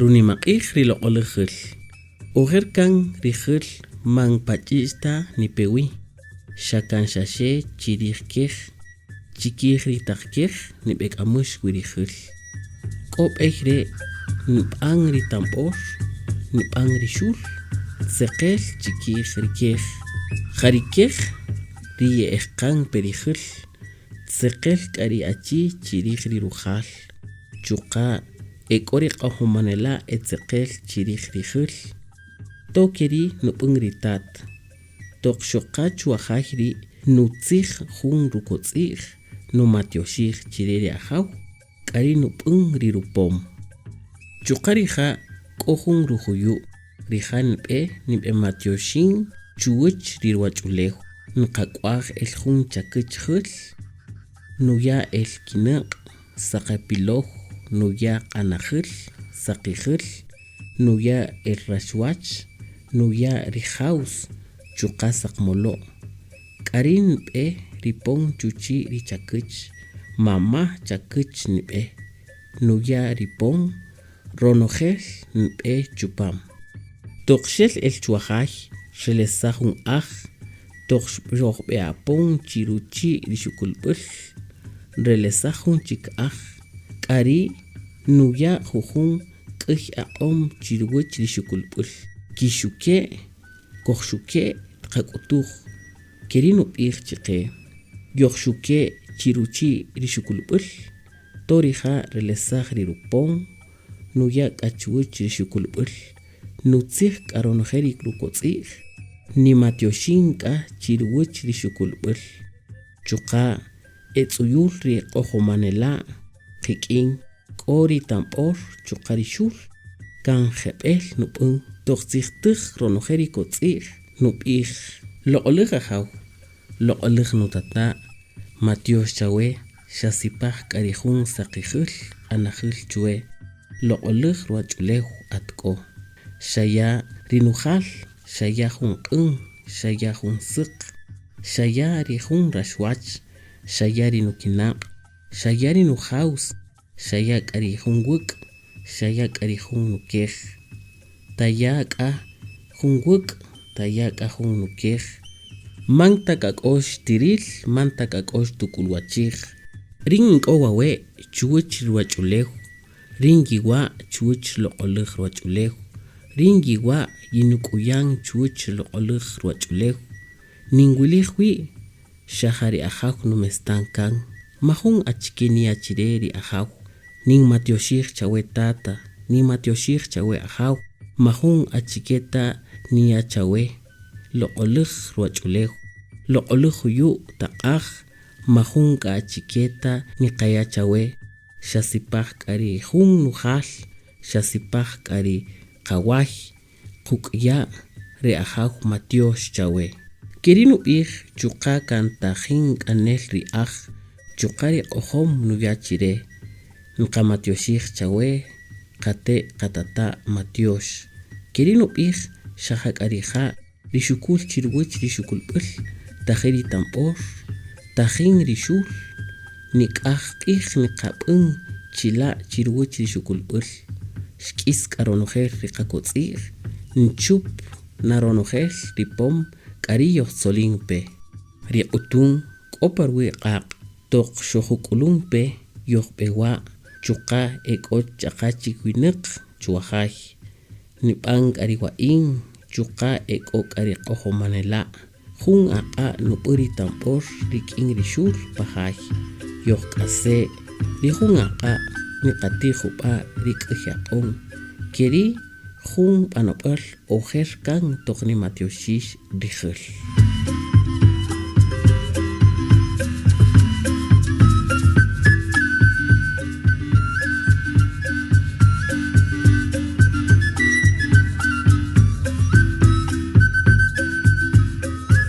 Runimaq'ij ri loq'oläj jäl. Ojer kan ri jäl man pa ch'ich' ta nipe wi, xa kan xa xe chi rij kej, chi kij ri taq kej nib'ek'amöx wi ri jäl. K'o b'ey re' nb'an ri tamb'or, nb'an ri xul, tzeqel chi kij ri kej. Ja ri kej ri ye'ejqan pe ri jäl, tzeqel k'a ri achi chi rij ri rujal, chuqa' e k'o ri q'ojomanela' e tzeqel chi rij ri jäl. To ke ri' nub'än ri tat, toq xoqa chwajay ri' nutzij jun rukotz'i'j numatyoxij chi re ri Ajaw, k'a ri' nub'än ri rupom. Chuqa' rija' k'o jun rujuyu', rija' nb'e nib'ematyoxin chuwäch ri ruwach'ulew, nqak'waj el jun chakäch jäl, nuya' el kinäq', saqapilow, nuya' q'anajäl, saqijäl, nuya' el raxwach, nuya' ri jaws, chuqa' saqmolo'. K'a ri' nb'e ri pom chuchi' ri chakäch, mama chakäch nb'e, nuya' ri pom, ronojel nb'e chupam. Toq xel el chwajay xrelesaj jun aj, toq xojb'e'apon chi ruchi' ri xukulb'äl nrelesaj jun chik aj, k'a ri' nuya' jujun k'äy aq'om chi ruwäch ri xukulb'äl, kixuke', kojxuke' tqak'utuj, ke ri' nub'ij chi qe, yojxuke' chi ruchi' ri xukulb'äl, to rija' nrelesaj ri rupom, nuya' k'a chuwäch ri xukulb'äl, nutzij k'a ronojel ri rukotz'i'j, nimatyoxin k'a chi ruwäch ri xukulb'äl, chuqa' e tz'uyül ri q'ojomanela' qik'in, k'o ri tamb'or chuqa' ri xul, kan jeb'ël nub'än toq tzijtäj ronojel ri kotz'i'j, nub'ij, Loq'oläj Ajaw, loq'oläj nutata', matyox chawe xasipaj k'a ri jun saqijäl q'anajäl chwe, loq'oläj ruwach'ulew at k'o. Xaya' ri nujal, xaya' jun q'än, xaya' jun säq, xaya' ri jun raxwach, xaya' ri nukinaq', xaya' ri nujaws, xaya' k'a ri jun wäk', xaya' k'a ri jun nukej. Taya' k'a jun wäk', taya' k'a jun nukej. Man ta k'a k'o xtiril, man ta k'a k'o xtuk'ulwachij. Rïn in k'o wawe' chuwäch ri ruwach'ulew, rïn yiwa' chuwäch ri loq'oläj ruwach'ulew, rïn yiwa' yinuk'uyan chuwäch ri loq'oläj ruwach'ulew, ninwilij wi' xa ja ri Ajaw numestan kan, majun achike niya' chi re ri Ajaw, ninmatyoxij chawe tata, ninmatyoxij chawe Ajaw, majun achike ta niya' chawe, loq'oläj ruwach'ulew, loq'oläj juyu' taq'aj, majun k'a achike ta niqaya' chawe, xasipaj k'a ri jun nujal, xasipaj k'a ri qaway, quk'ya' ri Ajaw matyox chawe. Ke ri' nub'ij chuqa' kan tajin k'a nel ri aj, chuqa' ri q'ojom nuya' chi re, nqamatyoxij chawe qate' qatata' matyox. Ke ri' nub'ij xa ja k'a rija' ri xukul chi ruwäch ri xukulb'äl, tajin ri tamb'or, tajin ri xul, nik'aj q'ij niqab'än chi la' chi ruwäch ri xukulb'äl, xk'is k'a ronojel ri qakotz'i'j, nchup na ronojel ri pom k'a ri' yojtzolin pe. Ri q'utun k'o pa ruwi' q'aq' toq xojuk'ulun pe yojb'ewa' chuqa' e k'o ch'aqa chik winäq chwajay, nib'an k'a ri wa'in chuqa' e k'o k'a ri q'ojomanela', jun aq'a' nub'än ri tamb'or rik'in ri xul pa jay, yojk'ase', ri jun aq'a' niqatij jub'a' ri k'äy aq'om, ke ri' jun b'anob'äl ojer kan toq nimatyoxix ri jäl.